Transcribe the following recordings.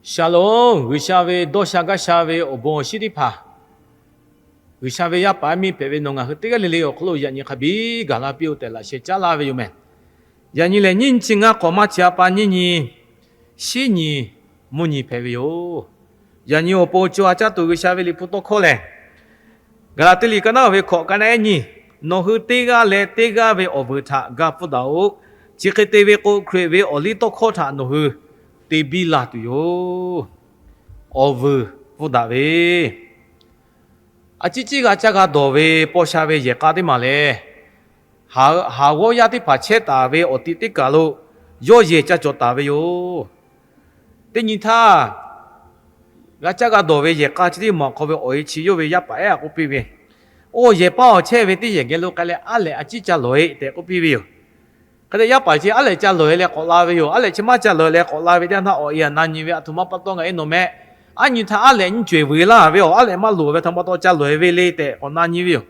Shalom, G'uiˬsha ve dawˇ sha gaˇ sha ve awˬ bon awˬ shinˉ teˇ hpaˍ, G'uiˬsha ve yaˇ paˍ yaˇ miˇ hpehꞈ ve nawˬ ngaˬ hui teˇ g'aˇ le le awˬ hk'aw lo yaꞈ nyi hk'a biˇ gaˬ la piˇ-oˆ tehꞈ laꞈ sheh caˉ laˇ ve yoˬ mehˬ. Yaꞈ nyi lehˬ, nyiˇ nyi chi ngaˇ hk'awꞈ maˇ chi a pa nyiˇ nyi, shinˉ nyi, mvuhˇ nyi hpehꞈ ve yoˬ. Yaꞈ nyi awˬ pon co ha caˇ tuˬ G'uiˬsha ve Liꞈ hpu tawˇ hkawˇ lehˬ, Gaˍlaˍtiˆ liꞈ ka naˉ ve hkawꞈ ka naˉ ehˉ nyi, Nawˬ hui teˇ g'aˇ leh teˇ g'aˇ ve awˬ vuiˬ htaꞈ ga pfuhˇ daꞈ-oꞈ. Chi hk'e te ve k'o, Hkriꞈ ve awˬ liˇ tawˇ hkawˇ htaꞈ nawˬ hui te biˇ la tuˬ yoˬ. Awˬ vuiˬ pfuhˇ daꞈ ve, a ciˉ ciˉ g'a caˇ g'a dawˬ ve paw sha ve yehˬ k'a teˇ maˬ lehˬ, haˍ g'awˇ yaˇ teˇ hpaˍ chehˇ taˍ ve awˬ tiꞈ teˇ kaˬ lo yawˇ yehˬ ca cawˬ taˍ ve yoˬ. Teˇ nyi htaˇ, g'a caˇ g'a dawˬ ve yehˬ k'a chi teˇ maˬ awˬ hk'aw ve awˬ e chi yawˇ ve yaˇ paˍ ehˉ a k'oˆ piˇ ve, Oˇ yehˬ paˇ awˬ chehˇ ve teˇ yehˬ geh lo k'ai leh aˉ lehꞈ a ciˉ ca lawˬ-e tehꞈ k'oˆ piˇ ve yoˬ. Hk'e te yaˇ paˍ chi aˉ lehꞈ ca lawˬ-e leh k'awꞈ la ve yoˬ. Aˉ lehꞈ chi maˇ ca lawˬ-e leh k'awꞈ la ve teˇ yanˇ htaˇ awˬ e a na nyi ve, A htoꞈ ma pa taw ngaˬ e nawˬ meh, aˉ nyi htaˇ aˉ lehꞈ nyiˇ cawehˬ vuiˬ laˇ ve, awˬ aˉ lehꞈ maˇ loˍ ve htoꞈ ma pa taw ca lawˬ-e ve le tehꞈ k'awꞈ na nyi ve yoˬ.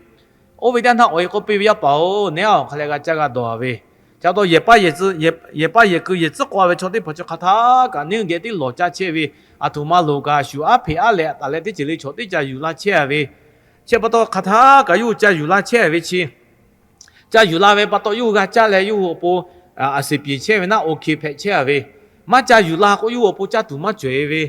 Oˇ ve teˇ yanˇ htaˇ awˬ e k'oˆ piˇ ve, Yaˇ paˍ-oˬ, neˉ a awˬ hk'a leh g'a caˇ g'a dawˬ ve, chi pa taw yehˬ paˇ yehˬ ku yehˬ tcuhˉ k'aw ve chaw teˇ hpaˍ chi hk'aˬ htaˇ kaꞈ neˉ geh teˇ lawˬ caˇ chehˇ ve, a htoꞈ ma loˍ kaꞈ shuˍ aˉ hpeꞈ aˉ lehꞈ taˍ leh teˇ ceuˬ le chaw teˇ ca yuˬ la chehˇ a ve, chi pa taw hk'aˬ htaˇ kaꞈ yawˇ hui ca yuˬ la chehˇ a ve chi ca yuˬ la ve pa taw yawˇ hui g'a caˇ leh yawˇ hui awˬ pon a seˍ piˍ chehˇ ve naˆ oˇ hk'e hpehꞈ chehˇ a ve, maˇ ca yuˬ la k'o yawˇ hui awˬ pon caˇ tuˬ maˇ cawehˬ ve,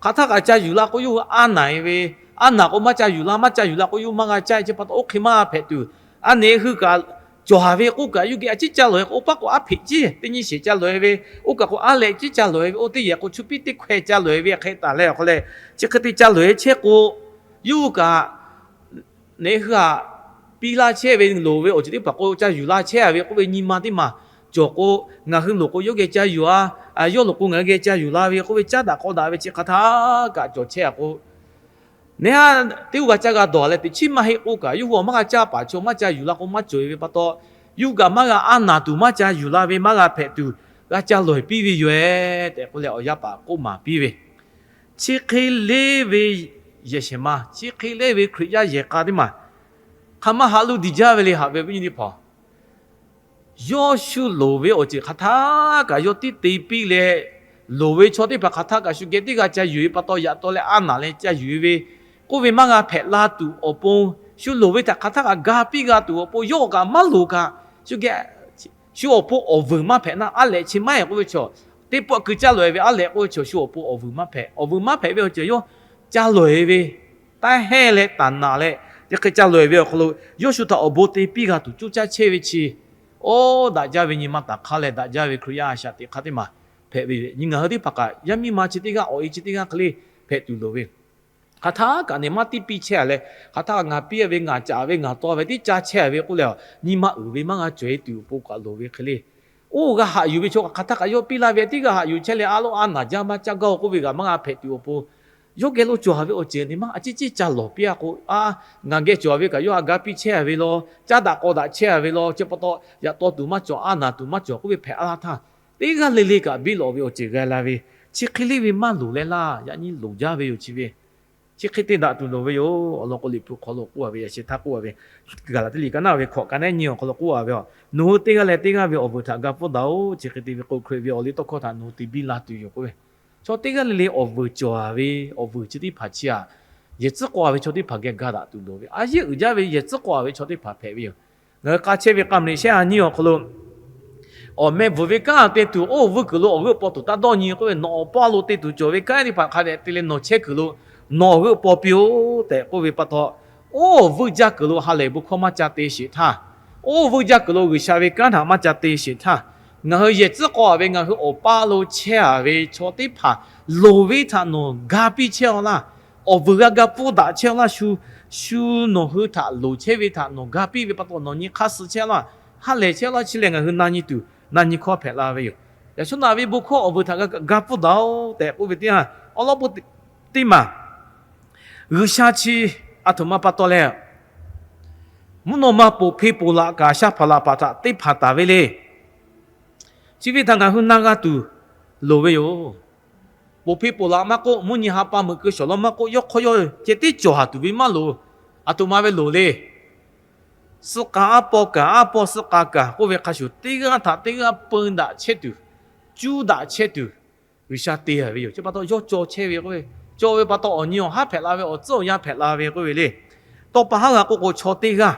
hk'aˬ htaˇ kaꞈ ca yuˬ la k'o yawˇ hui aˉ naˬ-e ve, aˉ naˬ k'o maˇ ca yuˬ la, maˇ ca yuˬ la k'o yawˇ hui maˇ g'a caˇ, chi pa taw oˇ hk'e maˇ hpehꞈ tuˬ, a neˉ hui kaꞈ cawˬ a ve k'oˆ kaꞈ yawˇ geh a ciˉ ca lawˬ-e k'o, oˇ paˆ k'o aˉ hpeꞈ ciˉ teˇ nyiˇ sheˍ ca lawˬ-e ve, oˇ kaꞈ k'o aˉ lehꞈ ciˉ ca lawˬ-e ve, oˇ teˇ yehˬ k'o chu piˇ teˇ hkaweh ca lawˬ-e ve hk'e taˍ leh awˬ hk'aw leh, chi hk'e te ca lawˬ-e chehˇ k'o, yawˇ hui kaꞈ neˉ hui aꞈ piˇ laˇ chehˇ ve loˍ ve awˬ ceuˬ teˇ hpaˍ k'o ca yuˬ la chehˇ a ve k'oˆ ve nyi ma teˇ maˬ cawˬ k'o, ngaˬ hui loˍ k'o yawˇ geh ca yuˬ a, yawˇ loˍ k'o ngaˬ hui geh ca yuˬ la ve k'oˆ ve caˉ daꞈ k'aw daꞈ ve chi hk'aˬ htaˇ kaꞈ cawˬ chehˇ a k'o, neˉ ha teˇ g'aˇ g'a caˇ g'a dawˬ leh teꞈ chiˉ maˇ heˆ k'oˆ kaꞈ yawˇ hui awˬ maˇ g'a caˇ paˍ chaw maˇ ca yuˬ la k'o maˇ cawˬ-e ve pa taw, yawˇ hui kaꞈ maˇ g'a aˉ naˬ tuˬ maˇ ca yuˬ la ve maˇ g'a hpehꞈ tuˬ g'a ca lawˬ-e piˇ ve yoˬ-e tehꞈ k'oˆ leh awˬ yaˇ paˍ k'oˆ maˍ piˇ ve, chi hk'e le ve yehˬ shehˍ ma, chi hk'e le ve Hkriꞈ yaˇ yehˬ k'a teˇ maˬ hk'aˬ ma haꞈ lo diˬ jaˇ ve le haꞈ ve awˬ viˉ nyi teˇ hpaˍ, yawˇ shu loˍ ve awˬ ceuˬ hk'aˬ htaˇ kaꞈ yawˇ tiˉ te piˇ leh, loˍ ve chaw teˇ hpaˍ hk'aˬ htaˇ kaꞈ shu geh teˇ g'aˇ ca yuˬ ve pa taw yaꞈ taw leh aˉ naˬ leh ca yuˬ ve k'oˆ ve maˇ g'a hpehꞈ la tuˬ awˬ pon, shu loˍ ve htaꞈ hk'aˬ htaˇ kaꞈ ga piˇ g'a tuˬ awˬ pon, yawˇ kaꞈ maˇ loˍ kaꞈ shu geh shu awˬ pon awˬ vuiˬ maˇ hpehꞈ naˆ. Aˉ lehꞈ chi maˇ heˆ k'oˆ ve chaw, teˇ pawˆ keu caˇ lawˬ-e ve aˉ lehꞈ k'oˆ ve chaw shu awˬ pon awˬ vuiˬ maˇ hpehꞈ. Awˬ vuiˬ maˇ hpehꞈ ve awˬ ceuˬ yawˇ caˇ lawˬ-e ve, taˇ hehnˇ leh taˍ naˍ leh, chi hk'e caˇ lawˬ-e ve awˬ hk'aw lo yawˇ shu htaꞈ awˬ bon te piˇ g'a tuˬ coˇ caˇ chehˇ ve chi, oˇ daꞈ jaˇ ve nyi ma taˍ hk'aˇ leh daꞈ jaˇ ve Hkriꞈ yaˇ a shaꞈ teꞈ hk'aˇ teˇ maˬ hpehꞈ ve yoˬ. Nyi ngaˬ hui teˇ hpaˍ kaꞈ yaˇ miˇ ma chi teˇ g'aˇ awˬ e chi teˇ g'aˇ hk'e le hpehꞈ tuˬ loˍ ve, hk'aˬ htaˇ kaꞈ neꞈ maˇ tiˇ piˇ chehˇ a leh, hk'aˬ htaˇ kaꞈ ngaˬ piˇ ve ngaˬ caꞈ ve ngaˬ taw ve tiˉ caˇ chehˇ a ve k'oˆ leh, nyi ma uiˍ ve maˇ g'a cawˬ-e tuˬ awˬ pon kaꞈ loˍ ve hk'e le. Oˇ g'a haꞈ yuˬ ve chaw kaꞈ hk'aˬ htaˇ kaꞈ yawˇ piˇ laˇ ve tiˉ g'a haꞈ yuˬ chehˇ leh a loˉ a naˬ jaˇ maˇ caˇ gaˇ-o k'oˆ ve g'aꞈ maˇ g'a hpehꞈ tuˬ awˬ pon, yawˇ geh lo cawˬ a ve awˬ ceuˬ neꞈ maˇ a ciˉ ciˉ ca lawˬ piˇ a k'o, a ngaˬ geh cawˬ a ve kaꞈ yawˇ a ga piˇ chehˇ a ve law, caˉ daꞈ k'aw daꞈ chehˇ a ve law, chi pa taw yaꞈ taw tuˬ maˇ cawˬ, a naˬ tuˬ maˇ cawˬ k'oˆ ve hpehꞈ a laˇ htaˇ, teˇ g'aˇ le le kaꞈ biˇ lawꞈ ve awˬ ceuˬ g'a la ve, chi hk'e le ve maˇ loˍ leh laˇ. Yaꞈ nyi loˍ jaˇ ve yoˬ chi ve, chi hk'e te daꞈ tuˬ loˍ ve yoˬ. Awˬ lawn k'o Liꞈ hpu hk'aw lo k'oˆ a ve yaꞈ sheh htaˇ k'oˆ a ve, Gaˍlaˍtiˆ liꞈ ka naˉ ve hkawꞈ ka naˉ nyi awˬ hk'aw lo k'oˆ a ve, Nawˬ hui teˇ g'aˇ leh teˇ g'aˇ ve awˬ vuiˬ htaꞈ ga pfuhˇ daꞈ-oꞈ. Chi hk'e te ve k'o, Hkriꞈ ve awˬ liˇ tawˇ hkawˇ htaꞈ nawˬ hui te biˇ la tuˬ yoˬ k'oˆ ve, chaw teˇ g'aˇ le le awˬ vuiˬ cawˬ a ve, awˬ vuiˬ chi teˇ hpaˍ chi aꞈ, yehˬ tcuhˉ k'aw ve chaw teˇ hpaˍ geh ga daꞈ tuˬ loˍ ve, a yeˉ uiˍ jaˇ ve yehˬ tcuhˉ k'aw ve chaw teˇ hpaˍ hpehꞈ ve yoˬ. Ngaˬ hui k'a chehˇ ve k'a meuꞈ shehˆ ha nyiˇ awˬ hk'aw lo, awˬ meh bvuhˬ ve kanˉ te tuˬ oˇ vuiˇ kuiˬ lo awˬ g'euˆ paw tuˬ taˇ dawˇ nyi k'oˆ ve, nawˬ awˬ paˇ lo te tuˬ cawˬ ve kanˉ teˇ hpaˍ hk'a dehꞈ te leh nawˬ chehˇ kuiˬ lo nawˬ awˬ g'euˆ paw piˇ-oˆ tehꞈ k'oˆ ve pa taw, oˇ vuiˇ jaˇ kuiˬ lo ha lehˬ bon hkawˇ maˇ ca te sheˍ htaˇ, oˇ vuiˇ jaˇ kuiˬ lo G'uiˬsha ve kanˉ htaꞈ maˇ ca te sheˍ htaˇ, ngaˬ hui yehˬ tcuhˉ k'aw ve ngaˬ hui awˬ paˇ lo chehˇ a ve chaw teˇ hpaˍ loˍ ve htaꞈ nawˬ ga piˇ chehˇ-aw laˇ. Awˬ vuiˬ g'a ga pfuhˇ daꞈ chehˇ-aw laˇ. Shu, shu nawˬ hui htaꞈ loˍ chehˇ ve htaꞈ nawˬ ga piˇ ve pa taw nawˬ nyi hk'aˇ suh chehˇ laˇ. Ha lehˬ chehˇ laˇ. Chi lehˬ ngaˬ hui na nyi tuˬ na nyi hkawˇ hpehꞈ la ve yoˬ. Yaꞈ shawˉ naꞈ ve bon hkawˇ awˬ vuiˬ htaꞈ ga pfuhˇ daꞈ-oꞈ tehꞈ k'oˆ ve teˇ yanˇ, awˬ lawn k'o teˇ maˬ G'uiˬsha chi a htoꞈ ma pa taw leh, mvuhˇ naw ma poˬ hpeˇ poˬ laꞈ kaꞈ sha hpaˍ laꞈ hpaˍ htaꞈ teˇ hpaˍ taˍ ve le. Chi ve htaꞈ ngaˬ hui na g'a tuˬ loˍ ve yoˬ. Poˬ hpeˇ poˬ laꞈ maˇ k'oˆ, mvuhˇ nyi ha pa meuꞈ keu shawˍ law maˇ k'oˆ, yawˇ hk'aw yawˇ ceh tiˉ cawˬ haˍ tuˬ ve maˇ loˍ. A htoꞈ ma ve loˍ le. Suh k'a aˉ paw kaꞈ, aˉ paw suh k'a kaꞈ k'oˆ ve hk'a shuˍ, teˇ g'aˇ htaꞈ teˇ g'aˇ peu daꞈ chehˇ tuˬ, cuˇ daꞈ chehˇ tuˬ, G'uiˬsha te a ve yoˬ. Chi pa taw yawˇ cawˬ chehˇ ve k'oˆ ve, cawˬ ve pa taw awˬ nyi awˬ haˉ hpehꞈ la ve, awˬ tcuhˉ awˬ yanˇ hpehꞈ la ve k'oˆ ve le. Tawˇ pa haˉ g'a k'oˆ k'o, chaw teˇ g'aˇ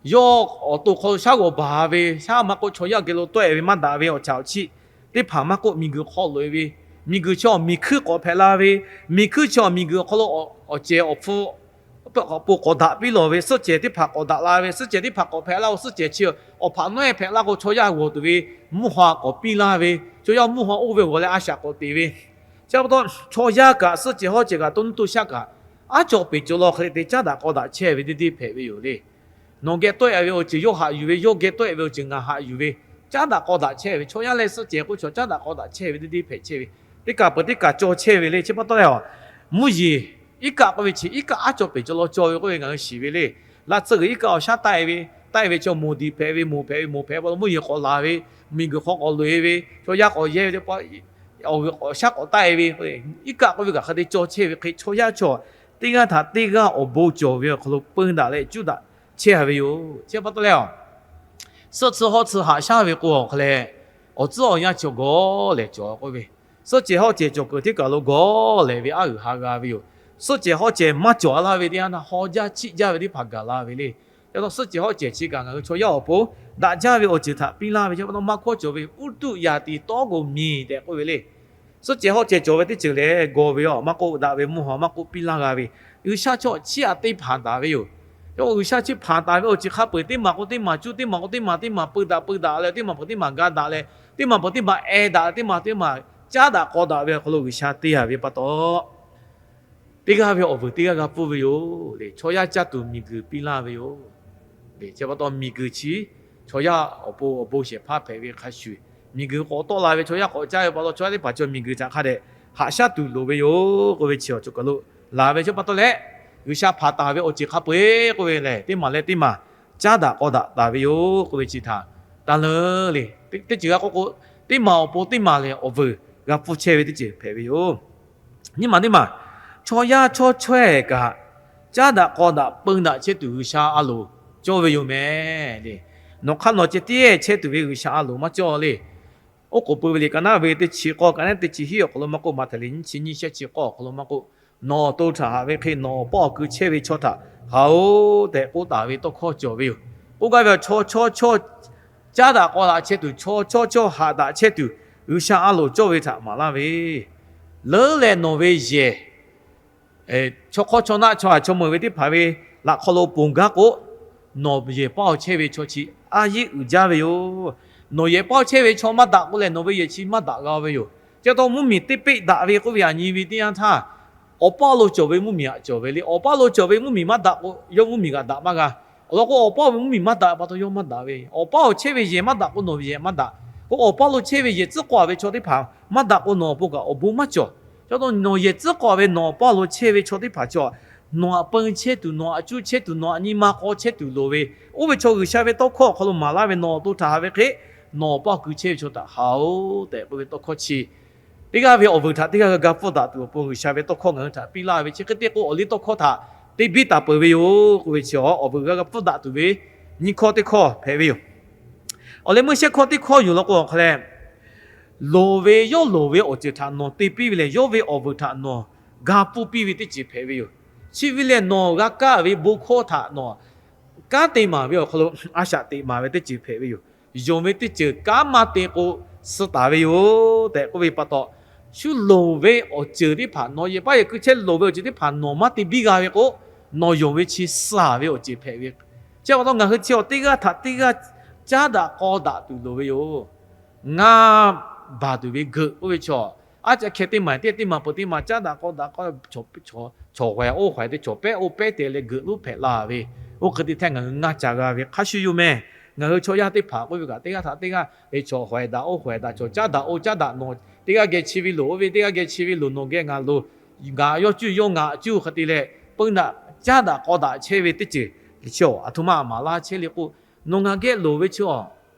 yawˇ awˬ to hk'aw lo shaˉ g'awˬ baˬ ve, shaˉ maˇ k'oˆ, chaw yaˇ geh lo tawˆ e ve maˇ daꞈ ve awˬ caꞈ awˬ chiˆ teˇ hpaˍ maˇ k'oˆ, miˬguiˬ hk'aw loꞈ e ve, miˬguiˬ chi awˬ miˬ hkuiˇ k'awꞈ hpehꞈ la ve, miˬ hkuiˇ chi awˬ miˬguiˬ awˬ hk'aw lo awˬ cehˬ awˬ hpu awˬ pon k'awꞈ daꞈ piˇ lawˬ ve, suhˆ cehˬ teˇ hpaˍ k'awꞈ daꞈ la ve, suhˆ cehˬ teˇ hpaˍ k'awꞈ hpehꞈ laˇ k'o, suhˆ cehˬ chi awˬ hpaꞈ nawˉ hpehꞈ laˇ k'o, chaw yaˇ g'awˬ tuˬ ve mvuhˇ haw k'awꞈ piˇ laˇ ve, chaw yaˇ mvuhˇ haw oˇ ve g'awˬ leh a shaꞈ k'awꞈ te ve, chi pa taw chaw yaˇ kaꞈ suhˆ cehˬ hawˉ cehˬ kaꞈ, to nuˇ to shaˆ kaꞈ, aˉ cawˬ peˍ cawˬ law hk'e le te caˉ daꞈ k'aw daꞈ chehˇ ve teˇ deˇ hpehꞈ ve yoˬ le. Nawˬ geh tawˆ e ve awˬ ceuˬ yawˇ haꞈ yuˬ ve, yawˇ geh tawˆ e ve awˬ ceuˬ ngaˬ haꞈ yuˬ ve, caˉ daꞈ k'aw daꞈ chehˇ ve, chaw yaˇ leh suhˆ cehˬ k'oˆ chaw caˉ daꞈ k'aw daꞈ chehˇ ve teˇ deˇ hpehꞈ chehˇ ve, teˇ kaꞈ peuˬ teˇ kaꞈ cawˬ chehˇ ve le. Chi pa taw leh, mvuhˇ yeˬ iˉ kaˆ k'oˆ ve chi iˉ kaˆ aˉ cawˬ peˍ cawˬ law cawˬ ve k'oˆ ve ngaˬ hui shiˍ ve le. Laˇ tsuhˇ g'uiˬ iˉ kaˆ awˬ shaˉ taˆ e ve, taˆ e ve chaw moˍ diˍ hpehꞈ ve, moˍ hpehꞈ ve, moˍ hpehꞈ pa taw mvuhˇ yeˬ k'awꞈ laˬ ve, miˬguiˬ hk'aw k'awꞈ loꞈ e ve, chaw yaˇ k'awꞈ yehˇ ve teˇ pa awˬ g'uiˬ k'awꞈ shaˉ k'awꞈ taˆ e ve, iˉ kaˆ k'oˆ ve kaꞈ hk'a te cawˬ chehˇ ve hk'e, chaw yaˇ chaw teˇ g'aˇ htaꞈ teˇ g'aˇ awˬ bon cawˬ ve awˬ hk'aw lo peun daꞈ leh cuˇ daꞈ chehˇ a ve yoˬ. Chi pa taw leh, suhˆ tsuhˇ hawˉ tsuhˇ haꞈ shaˉ ve k'o awˬ hk'a leh, awˬ tcuhˉ awˬ yanˇ cawˬ gawˬ lehˬ cawˬ k'oˆ ve, suhˆ cehˬ hawˉ cehˬ cawˬ kuiˬ teˇ kaˬ lo gawˬ lehˬ ve aˉ g'uiˬ ha g'a ve yoˬ. Suhˆ cehˬ hawˉ cehˬ maˇ cawˬ a laˇ ve teˇ yanˇ htaˇ, haw jaˇ chiˆ jaˇ ve teˇ hpaˍ gaˬ la ve le. Chi pa taw suhˆ cehˬ hawˉ cehˬ chi kaꞈ ngaˬ hui chaw yaˇ awˬ pon daꞈ jaˇ ve awˬ ceuˬ htaꞈ piˇ laˇ ve, chi pa taw maˇ hkawˇ cawˬ ve uˉ tuˆ yaˍ tiˍ tawˉ g'oˍ miˬ tehꞈ k'oˆ ve le. Suhˆ cehˬ hawˉ cehˬ cawˬ ve teˇ ceuˬ lehˬ, gawˬ ve awˬ maˇ k'oˆ, daꞈ ve mvuhˇ haw maˇ k'oˆ, piˇ laˇ g'a ve, G'uiˬsha chaw chiˇ aꞈ teˇ hpaˍ daꞈ ve yoˬ. Yawˇ G'uiˬsha chi hpaˍ taˍ ve awˬ ceuˬ hk'a peu-eˬ teˇ maˬ k'o teˇ maˬ cuˇ, teˇ maˬ k'o teˇ maˬ teˇ maˬ peu daꞈ peu daꞈ leh, teˇ maˬ peuˬ teˇ maˬ ga daꞈ leh, teˇ maˬ peuˬ teˇ maˬ eh daꞈ leh, teˇ maˬ teˇ maˬ caˉ daꞈ k'aw daꞈ ve awˬ hk'aw lo G'uiˬsha te a ve pa taw, teˇ g'aˇ ve awˬ vuiˬ teˇ g'aˇ g'a pfuhˇ ve yoˬ le. Chaw yaˇ caˇ tuˬ miˬguiˬ piˇ laˇ ve yoˬ le. Chi pa taw miˬguiˬ chi chaw yaˇ awˬ pon awˬ bon shehˍ hpaˇ hpehꞈ ve hk'a shuˍ, miˬguiˬ k'awꞈ tawˆ la ve chaw yaˇ k'awꞈ caˇ ve pa taw, chaw yaˇ teˇ hpaˍ chaw miˬguiˬ htaꞈ hk'a dehꞈ haꞈ shaˉ tuˬ loˍ ve yoˬ k'oˆ ve chi awˬ ceuˬ kaˬ lo laˬ ve. Chi pa taw leh, G'uiˬsha hpaˍ taˍ ve awˬ ceuˬ hk'a peu-eˬ k'oˆ ve lehˬ, teˇ maˬ leh teˇ maˬ caˉ daꞈ k'aw daꞈ taˍ ve yoˬ k'oˆ ve chi htaꞈ taˇ leuˉ le. Teˇ ceuˬ g'a k'oˆ k'o, teˇ maˬ awˬ pon teˇ maˬ lehˬ awˬ vuiˬ g'a pfuhˇ chehˇ ve teˇ ceuˬ hpehꞈ ve yoˬ. Nyiˇ maˬ teˇ maˬ, chaw yaˇ chawˇ chaweh kaꞈ caˉ daꞈ k'aw daꞈ peun daꞈ chehˇ tuˬ G'uiˬsha a loˍ cawˇ ve yoˬ mehˍ le. Nawˬ hk'aˇ nawˬ ceh tiˉ chehˇ tuˬ ve G'uiˬsha a loˍ maˇ cawˇ le. Oˉ k'oˍ pui ve liꞈ ka naˉ ve teˇ chi k'awˇ ka naˉ teˇ chi hiˉ awˬ hk'aw lo maˇ k'oˆ, Maꞈhtehˍ liꞈ nyiˇ chi nyiˇ shehˆ chi k'awˇ awˬ hk'aw lo maˇ k'oˆ, nawˬ awˬ to htaꞈ haꞈ ve hk'e nawˬ awˬ paˇ awˬ kui chehˇ ve chaw htaꞈ haꞈ-oˬ tehꞈ k'oˆ taˍ ve tawˇ hkawˇ cawˬ ve yoˬ. K'oˆ gaˇ ve, chaw chawˇ chawˇ caˉ daꞈ k'aw daꞈ chehˇ tuˬ, chaw chawˇ chawˇ haꞈ daꞈ chehˇ tuˬ G'uiˬsha a loˍ cawˇ ve htaꞈ maˍ laˇ ve, leuˉ leh nawˬ ve yehˬ chaw hk'awˇ chaw naˆ chaw haˍ chaw meuˍ ve teˇ hpaˍ ve laꞈ hk'aw lo ponˬ gaˇ k'o, nawˬ yehˬ paˇ awˬ chehˇ ve chaw chi a yiˉ uiˍ jaˇ ve yoˬ. Nawˬ yehˬ paˇ awˬ chehˇ ve chaw maˇ daꞈ k'o lehˬ, nawˬ ve yehˬ chi maˇ daꞈ g'a ve yoˬ. Chi pa taw mvuhˇmiˬ teˇ peˆ daꞈ ve k'oˆ ve aꞈ nyi ve teˇ yanˇ htaˇ, awˬ paˇ lo cawˬ ve mvuhˇmiˬ aꞈ cawˬ ve le. Awˬ paˇ lo cawˬ ve mvuhˇmiˬ maˇ daꞈ k'o, yawˇ mvuhˇmiˬ g'aꞈ daꞈ maˇ g'a. Awˬ lawn k'o, awˬ paˇ ve mvuhˇmiˬ maˇ daꞈ pa taw yawˇ maˇ daꞈ ve. Awˬ paˇ awˬ chehˇ ve yehˬ maˇ daꞈ k'o, nawˬ ve yehˬ maˇ daꞈ. K'o, awˬ paˇ lo chehˇ ve yehˬ tcuhˉ k'aw ve chaw teˇ hpaˍ maˇ daꞈ k'o, nawˬ awˬ pon kaꞈ awˬ bon maˇ cawˬ. Chi pa taw nawˬ yehˬ tcuhˉ k'aw ve nawˬ awˬ paˇ lo chehˇ ve chaw teˇ hpaˍ chaw, nawˬ aꞈ peun chehˇ tuˬ, nawˬ aꞈ cuˇ chehˇ tuˬ, nawˬ aꞈ nyi ma k'aw chehˇ tuˬ loˍ ve, oˇ ve chaw G'uiˬsha ve tawˇ hkawˇ awˬ hk'aw lo maˍ laˇ ve, nawˬ awˬ to htaꞈ haꞈ ve hk'e nawˬ awˬ paˇ awˬ kui chehˇ ve chaw htaꞈ haꞈ-oˬ tehꞈ k'oˆ ve tawˇ hkawˇ chi teˇ g'aˇ ve awˬ vuiˬ htaꞈ teˇ g'aˇ g'a ga pfuhˇ daꞈ tuˬ awˬ pon G'uiˬsha ve tawˇ hkawˇ ngaˬ hui htaꞈ piˇ laˇ ve chi hk'e te k'o, awˬ liˇ tawˇ hkawˇ htaꞈ te biˇ taˍ peuˬ ve yoˬ k'oˆ ve chi, awˬ vuiˬ g'a ga pfuhˇ daꞈ tuˬ ve nyiˇ hkawˇ teˇ hkawˇ hpehꞈ ve yoˬ. Awˬ leh meuˇ shehˇ hkawˇ teˇ hkawˇ yoˬ law k'o, awˬ hk'a leh, loˍ ve yawˇ loˍ ve awˬ ceuˬ htaꞈ nawˬ te piˇ ve lehˬ, yawˇ ve awˬ vuiˬ htaꞈ nawˬ ga pfuhˇ piˇ ve teˇ ceuˬ hpehꞈ ve yoˬ. Chi ve lehˬ, nawˬ g'a kaˇ ve bon hkawˇ htaꞈ nawˬ kanˉ te maˍ ve awˬ hk'aw lo a shaꞈ teꞈ maˍ ve teˇ ceuˬ hpehꞈ ve yoˬ. Yonˍ ve teˇ ceuˬ kanˉ maˇ te k'o, suh taˍ ve yoˬ tehꞈ k'oˆ ve pa taw, shu loˍ ve awˬ ceuˬ teˇ hpaˍ, nawˬ yehˬ paˇ yehˬ kui chehˇ loˍ ve awˬ ceuˬ teˇ hpaˍ nawˬ maˇ te biˇ g'a ve k'o, nawˬ yonˍ ve chi suh ve awˬ ceuˬ hpehꞈ ve. Chi pa taw ngaˬ hui chi awˬ teˇ g'aˇ htaꞈ teˇ g'aˇ caˉ daꞈ k'aw daꞈ tuˬ loˍ ve yoˬ. Ngaˇ baˬ tuˬ ve geuꞈ k'oˆ ve chaw, aˉ ca hkeh teˇ maˬ teˇ teˇ maˬ peuˬ teˇ maˬ caˉ daꞈ k'aw daꞈ k'aw, chaw hawehˍ oˇ hawehˍ teˇ chaw pehˉ oˇ pehˉ te leh geuꞈ lonˉ hpehꞈ la ve, oˇ hk'e te htaˇ ngaˬ hui ngaˇ ca g'a ve hk'a shuˍ yoˬ mehˍ. Ngaˬ hui chaw yaˇ teˇ hpaˍ k'oˆ ve kaꞈ teˇ g'aˇ htaꞈ teˇ g'aˇ, chaw hawehˍ daꞈ oˇ hawehˍ daꞈ, chaw caˉ daꞈ oˇ caˉ daꞈ, nawˬ teˇ g'aˇ geh chi ve loˍ, oˇ ve teˇ g'aˇ geh chi ve loˍ, nawˬ geh ngaˬ loˍ, ngaˬ yawˇ cuˇ yawˇ ngaˬ cuˇ hk'e te leh, peun daꞈ caˉ daꞈ k'aw daꞈ chehˇ ve teˇ ceuˬ chi aˬ htoꞈ ma maˍ laˇ chehˇ le k'o, nawˬ ngaˬ geh loˍ ve chi aˬ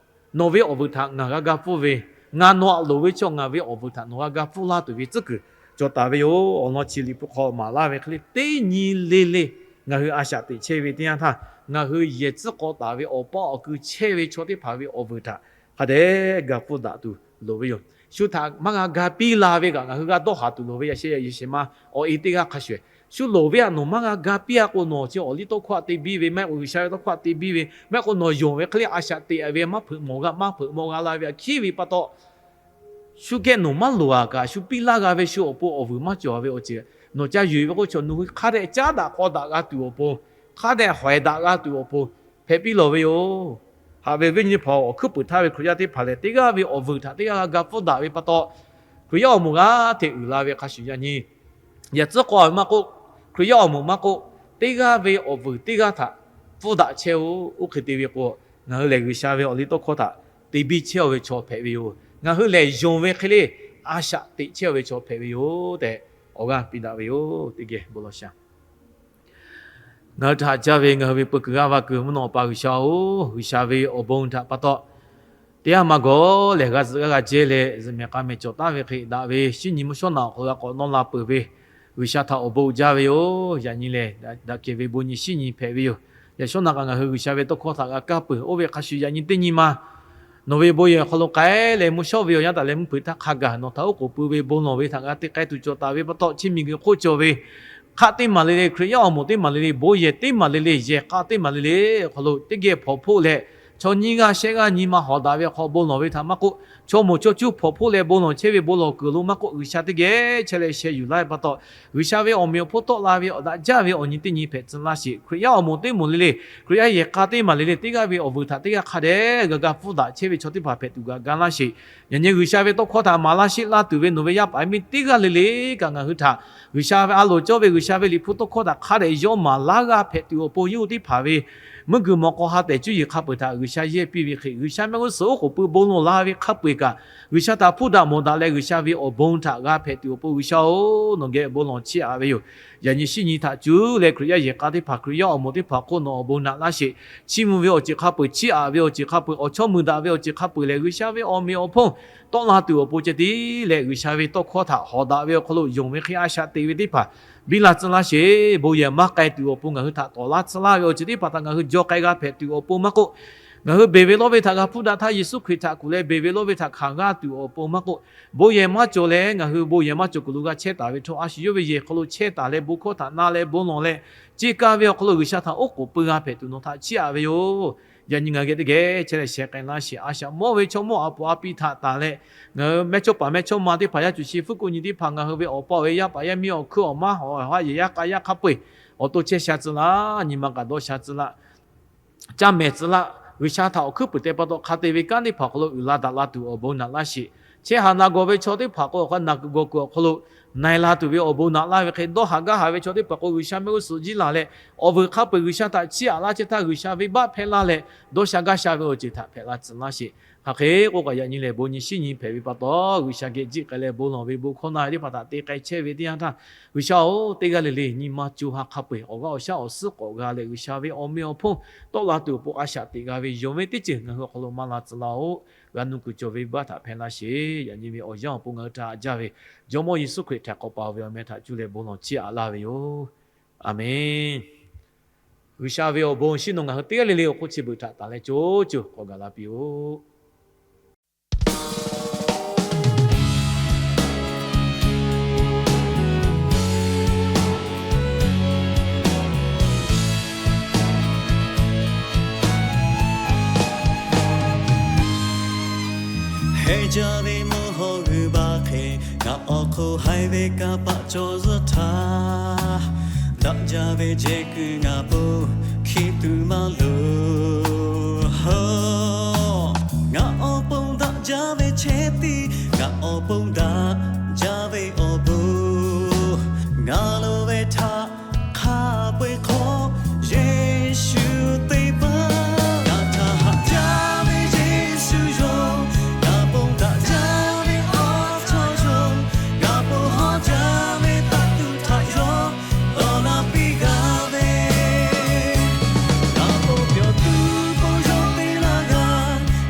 nawˬ ve awˬ vuiˬ htaꞈ ngaˬ g'a ga pfuhˇ ve, ngaˬ nawˬ aꞈ loˍ ve chaw ngaˬ ve awˬ vuiˬ htaꞈ nawˬ g'a ga pfuhˇ laˇ tuˬ ve tcuhˉ kuiˬ cawˬ taˍ ve yoˬ. Awˬ lawn chi Liꞈ hpu hk'aw maˍ laˇ ve hk'e le, teˇ nyi le le ngaˬ hui a shaꞈ teꞈ chehˇ ve teˇ yanˇ htaˇ, ngaˬ hui yehˬ tcuhˉ k'aw taˍ ve awˬ paˇ awˬ kui chehˇ ve chaw teˇ hpaˍ ve awˬ vuiˬ htaꞈ hk'a dehꞈ ga pfuhˇ daꞈ tuˬ loˍ ve yoˬ. Shu htaꞈ maˇ g'a ga piˇ la ve kaꞈ ngaˬ hui g'a dawˇ haˍ tuˬ loˍ ve. Yaꞈ sheh yaꞈ yehˬ shehˍ ma awˬ e teˇ g'aˇ hk'a shuˍ, shu loˍ ve htaꞈ nawˬ maˇ g'a ga piˇ a k'o, nawˬ chi awˬ liˇ tawˇ hkawˇ htaꞈ te biˇ ve, maˇ heˆ k'o G'uiˬsha ve tawˇ hkawˇ htaꞈ te biˇ ve, maˇ heˆ k'o nawˬ yonˍ ve hk'e le a shaꞈ teꞈ ve maˇ hpeuꞈ mawˬ g'a, maˇ hpeuꞈ mawˬ g'a la ve htaꞈ hkiˉ ve pa taw, shu geh nawˬ maˇ loˍ a kaꞈ, shu piˇ laˇ g'a ve shu awˬ pon awˬ vuiˬ maˇ cawˬ ve awˬ ceuˬ, nawˬ ca yuˬ ve k'oˆ chaw nawˬ hui hk'a dehꞈ caˉ daꞈ k'aw daꞈ g'a tuˬ awˬ pon, hk'a dehꞈ hawehˬ daꞈ g'a tuˬ awˬ pon hpehꞈ piˇ lawˬ ve yoˬ. Haꞈ ve viˉ nyi hpaˍ-oˬ, awˬ hkuiˉ puiˍ htaˇ ve Hkriꞈ yaˇ teˇ hpaˍ lehˬ, teˇ g'aˇ ve awˬ vuiˬ htaꞈ teˇ g'aˇ g'a ga pfuhˇ daꞈ ve pa taw, Hkriꞈ yaˇ awˬ moˍ g'aˇ hteꞈ uiˍ la ve hk'a shuˍ yaꞈ nyi, yaꞈ tcuhˉ k'aw maˇ k'oˆ, Hkriꞈ yaˇ awˬ moˍ maˇ k'oˆ, teˇ g'aˇ ve awˬ vuiˬ teˇ g'aˇ htaꞈ pfuhˇ daꞈ chehˇ-oˆ. Oˇ hk'e te ve k'o, ngaˬ hui lehˬ G'uiˬsha ve awˬ liˇ tawˇ hkawˇ htaꞈ te biˇ chehˇ-oˆ ve chaw hpehꞈ ve yoˬ. Ngaˬ hui lehˬ yonˍ ve hk'e le a shaꞈ teꞈ chehˇ-oˆ ve chaw hpehꞈ ve yoˬ tehꞈ, awˬ g'aˇ piˇ daꞈ ve yoˬ. Teˇ geh bon lawˬ sha. Ngaˬ hui htaꞈ haꞈ jaˇ ve ngaˬ hui ve peu kuiˬ g'aˇ va kuiˬ mvuhˇ naw awˬ pa G'uiˬsha-oˬ, G'uiˬsha ve awˬ bon htaꞈ pa taw, teˇ g'aˇ maˇ gawˬ lehˬ g'a zuhꞈ g'aˇ g'a jehˇ leh zuhꞈ mehˍ k'a mehˍ cawˬ taˍ ve hk'e daꞈ ve shinˉ nyi mvuhˇ shawˉ naꞈ awˬ hk'aw lo g'a k'awꞈ nawˇ la peuˬ ve G'uiˬsha htaꞈ awˬ bon jaˇ ve yoˬ. Yaꞈ nyi lehˬ, daꞈ kehˬ ve bon nyi shinˉ nyi hpehꞈ ve yoˬ. Yaꞈ shawˉ naꞈ kaꞈ ngaˬ hui G'uiˬsha ve tawˇ hkawˇ htaꞈ g'a kaˇ peuˬ. Oˇ ve hk'a shuˍ yaꞈ nyi teˇ nyi ma nawˬ ve bon yehˬ awˬ hk'aw lo k'ai leh mvuhˇ shawˉ ve awˬ yanˇ taˍ leh mvuhˇ hpeuꞈ htaˇ hk'a gaˬ nawˬ htaꞈ oˉ k'oˍ pui ve bon lawˬ ve htaꞈ g'a te k'ai tuˬ cawˬ taˍ ve pa taw, chi miˬguiˬ hk'oˆ cawˬ ve hk'aˆ teˇ maˬ le le, Hkriꞈ yaˇ awˬ moˍ teˇ maˬ le le, bon yehˬ teˇ maˬ le le, yehˬ k'a teˇ maˬ le le awˬ hk'aw lo teˇ geh hpawnˬ hpoˆ leh, chaw nyiˇ g'aˇ shehˆ g'aˇ nyi ma hawˍ daꞈ ve awˬ hk'aw bon lawˬ ve htaꞈ maˇ k'oˆ, chaw moˍ chaw cuˇ hpawnˬ hpoˆ leh bon lawˬ chehˇ ve bon lawˬ kuiˬ lo maˇ k'oˆ, G'uiˬsha teˇ geh chehˇ leh sheh yuˬ laˇ ve pa taw, G'uiˬsha ve awˬ meꞈ awˬ hponˇ tawˆ la ve awˬ daꞈ jaˇ ve awˬ nyi teˇ nyi hpehꞈ tcuh laˇ sheˍ. Hkriꞈ yaˇ awˬ moˍ teˇ moˍ le le, Hkriꞈ yaˇ yehˬ k'a teˇ maˬ le le, teˇ g'aˇ ve awˬ vuiˬ htaꞈ teˇ g'aˇ hk'a dehꞈ g'a ga pfuhˇ daꞈ chehˇ ve chaw teˇ hpaˍ hpehꞈ tuˬ g'a ga laˇ sheˍ. Yaꞈ nyi G'uiˬsha ve tawˇ hkawˇ htaꞈ maˍ laˇ sheˆ laˇ tuˬ ve nawˬ ve yaˇ paˍ yaˇ miˇ teˇ g'aˇ le le kaꞈ ngaˬ hui htaꞈ G'uiˬsha ve a loˍ cawˇ ve G'uiˬsha ve Liꞈ hpu tawˇ hkawˇ htaꞈ hk'a dehꞈ yawˇ maˍ laˇ g'a hpehꞈ tuˬ awˬ pon, yawˇ hui teˇ hpaˍ ve mvuhˇ guiˬ mawˬ k'aw ha tehˬ cuˇ yiˍ hk'a peu-eˬ htaꞈ G'uiˬsha yehˇ piˇ ve hk'e, G'uiˬsha mehˆ g'uˇ suhˍ oˉ k'oˍ pui bon lawˬ la ve hk'a peu-eˬ kaꞈ, G'uiˬsha htaꞈ hpuˇ daꞈ mawˬ daꞈ leh G'uiˬsha ve awˬ bon htaꞈ g'a hpehꞈ tuˬ awˬ pon, G'uiˬsha-oˬ, nawˬ geh bon lawˬ chiˇ aꞈ ve yoˬ. Yaꞈ nyi shinˉ nyi htaꞈ cuˇ leh Hkriꞈ yaˇ yehˬ k'a teˇ hpaˍ, Hkriꞈ yaˇ awˬ moˍ teˇ hpaˍ hk'oˆ nawˬ awˬ bon naꞈ laˇ sheˍ. Chiˇ mvuh ve awˬ ceuˬ hk'a peu-eˬ, chiˇ aꞈ ve awˬ ceuˬ hk'a peu-eˬ, awˬ chawˇ mui daꞈ ve awˬ ceuˬ hk'a peu-eˬ lehˬ, G'uiˬsha ve awˬ meꞈ awˬ hponˇ tawˆ la tuˬ awˬ pon ceh tiˉ leh, G'uiˬsha ve tawˇ hkawˇ htaꞈ hawˍ daꞈ ve awˬ hk'aw lo yonˍ ve hk'e a shaꞈ teꞈ ve teˇ hpaˍ biˇ la tcuh laˇ sheˍ. Bon yehˬ maˇ k'ai tuˬ awˬ pon ngaˬ hui htaꞈ tawˍ laˇ tcuh laˇ ve awˬ ceuˬ teˇ hpaˍ htaꞈ ngaˬ hui jaw k'ai g'a hpehꞈ tuˬ awˬ pon maˇ k'oˆ, ngaˬ hui beˬ ve lawˇ ve htaꞈ g'a hpuˇ daꞈ htaˇ Yeˍsuˆ Hkriꞈ htaꞈ kuˬ leh beˬ ve lawˇ ve htaꞈ hkanˍ g'a tuˬ awˬ pon maˇ k'oˆ, bon yehˬ maˇ cawˬ leh ngaˬ hui bon yehˬ maˇ cawˬ kuiˬ lo g'a chehˇ taˍ ve htawˇ, a shu yawˇ ve yehˬ hk'aw lo chehˇ taˍ leh bon hkawˇ htaꞈ na leh bon lawˬ leh, ce kaˇ ve awˬ hk'aw lo G'uiˬsha htaꞈ oˉ k'oˍ pui g'a hpehꞈ tuˬ nawˬ htaꞈ chiˇ aꞈ ve yoˬ. Yaꞈ nyi ngaˬ geh teˇ geh chehˇ leh sheh k'ai laˇ sheˍ. A shaꞈ mawˇ ve chaw mawˇ a poˍ a pi htaꞈ tanˬ leh, ngaˬ hui mehˇchawˇpaˍ mehˇchawˇma teˇ hpaˍ, yaˇ cuˬ shi fuˉ kuˆ nyi teˇ hpaˍ, ngaˬ hui ve awˬ pa awˬ e yaˇ paˍ yaˇ miˇ awˬ hkuiˉ awˬ maˉ awˬ ha yehˬ yaˇ k'a yaˇ hk'a peu-eˬ awˬ to chehˇ sha tcuh laˇ, nyi ma kaꞈ dawˇ sha tcuh laˇ, caˇ mehˍ tcuh laˇ. G'uiˬsha htaꞈ awˬ hkuiˉ puiˍ te pa taw hk'a te ve kanˉ teˇ hpaˍ awˬ hk'aw lo uiˍ la daꞈ la tuˬ awˬ bon naꞈ laˇ sheˍ. Chehˇ haˍ naˬ gawˬ ve chaw teˇ hpaˍ k'o, awˬ hk'aw naˬ kuiˬ gawˬ kuiˬ awˬ hk'aw lo na e la tuˬ ve awˬ bon naꞈ laˇ ve hk'e, dawˇ haˍ gaˇ haˍ ve chaw teˇ hpaˍ k'o, G'uiˬsha mehˆ g'uˇ suhˍ jiˇ laˬ leh, awˬ vuiˬ hk'a peu-eˬ G'uiˬsha htaꞈ chiˇ aꞈ laˇ chehˇ htaˇ, G'uiˬsha venˇbaˆ hpehˇ laˇ leh, dawˇ sha gaˇ sha ve awˬ ceuˬ htaꞈ hpehꞈ la tcuh laˇ sheˍ. Hk'aˬ hk'e k'oˆ kaꞈ, yaꞈ nyi lehˬ bon nyi shinˉ nyi hpehꞈ ve pa taw, G'uiˬsha geh jiˆ k'ai leh bon lawˬ ve bon hkawˇ na ve teˇ hpaˍ htaꞈ te k'ai chehˇ ve teˇ yanˇ htaˇ, G'uiˬsha-oˬ, teˇ g'aˇ le le nyi ma co ha hk'a peu-eˬ awˬ g'aˇ awˬ shaˉ awˬ suhˉ k'awꞈ g'a leh, G'uiˬsha ve awˬ meꞈ awˬ hponˇ tawˆ la tuˬ awˬ pon a shaꞈ teꞈ g'a ve yonˍ ve teˇ ceuˬ ngaˬ hui awˬ hk'aw lo maˇ la tcuh laˇ-oˆ. G'a nuˇ kuiˬ cawˬ ve venˇbaˆ htaꞈ hpehˇ laˇ sheˍ. Yaꞈ nyi ve awˬ yanˇ awˬ pon ngaˬ hui htaꞈ haꞈ jaˇ ve Jawˇmawˇ Yeˍsuˆ Hkriꞈ htaꞈ k'awꞈ pa ve awˬ meh htaꞈ cuˇ leh bon lawˬ chiˇ aꞈ laˇ ve yoˬ. Aˬmenˍ. G'uiˬsha ve awˬ bon shinˉ nawˬ ngaˬ hui teˇ g'aˇ le le awˬ hk'oˆ chi beuꞈ htaꞈ tanˬ leh co co k'awꞈ gaˬ la piˇ-oˆ. Heh jaˇ ve mvuhˇ haw g'uiˬ baˬ hk'e, ngaˬ awˬ hk'oˆ haiˬ ve kanˇ paˆ cawˬ zuhˆ htaˇ, daꞈ jaˇ ve jehˬ kuiˬ ngaˬ po hkiˇ tuˬ maˇ loˍ. Ngaˬ awˬ pon daꞈ jaˇ ve chehˇ tiˉ, ngaˬ awˬ pon daꞈ jaˇ ve awˬ bon, ngaˬ lo ve htaꞈ hk'a peu-eˬ hk'aw Yeˍsuˆ teˇ peuˬ. Ngaˬ htaꞈ haꞈ jaˇ ve Yeˍsuˆ yawˇ, ngaˬ pon daꞈ jaˇ ve awˬ chawˇ yawˇ, ngaˬ pon hawˉ jaˇ ve taˇ tuˬ htaꞈ yawˇ dawˇ laˇ piˇ g'a ve, ngaˬ pon pyawˬ tuˬ pon yawˇ te laˇ g'a.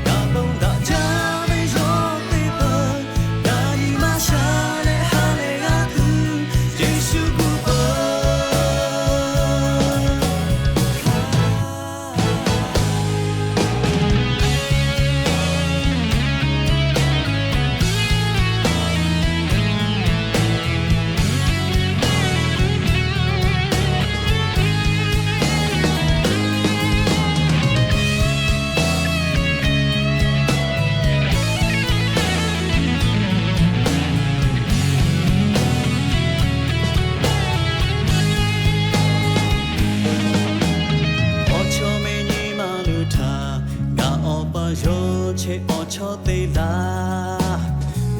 Ngaˬ pon daꞈ jaˇ ve yawˇ teˇ peuˬ, ngaˬ nyi ma sha leh ha lehˬ g'a tuˬ, Yeˍsuˆ gu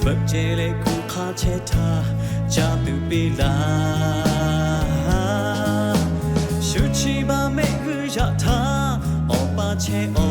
Veuꞈ ceh leh kuˬ hk'a chehˇ htaˇ, caˇ tuˬ piˇ laˇ. Shu chi ma mehˆ g'uˇ yaꞈ htaˇ, awˬ pa chehˇ awˬ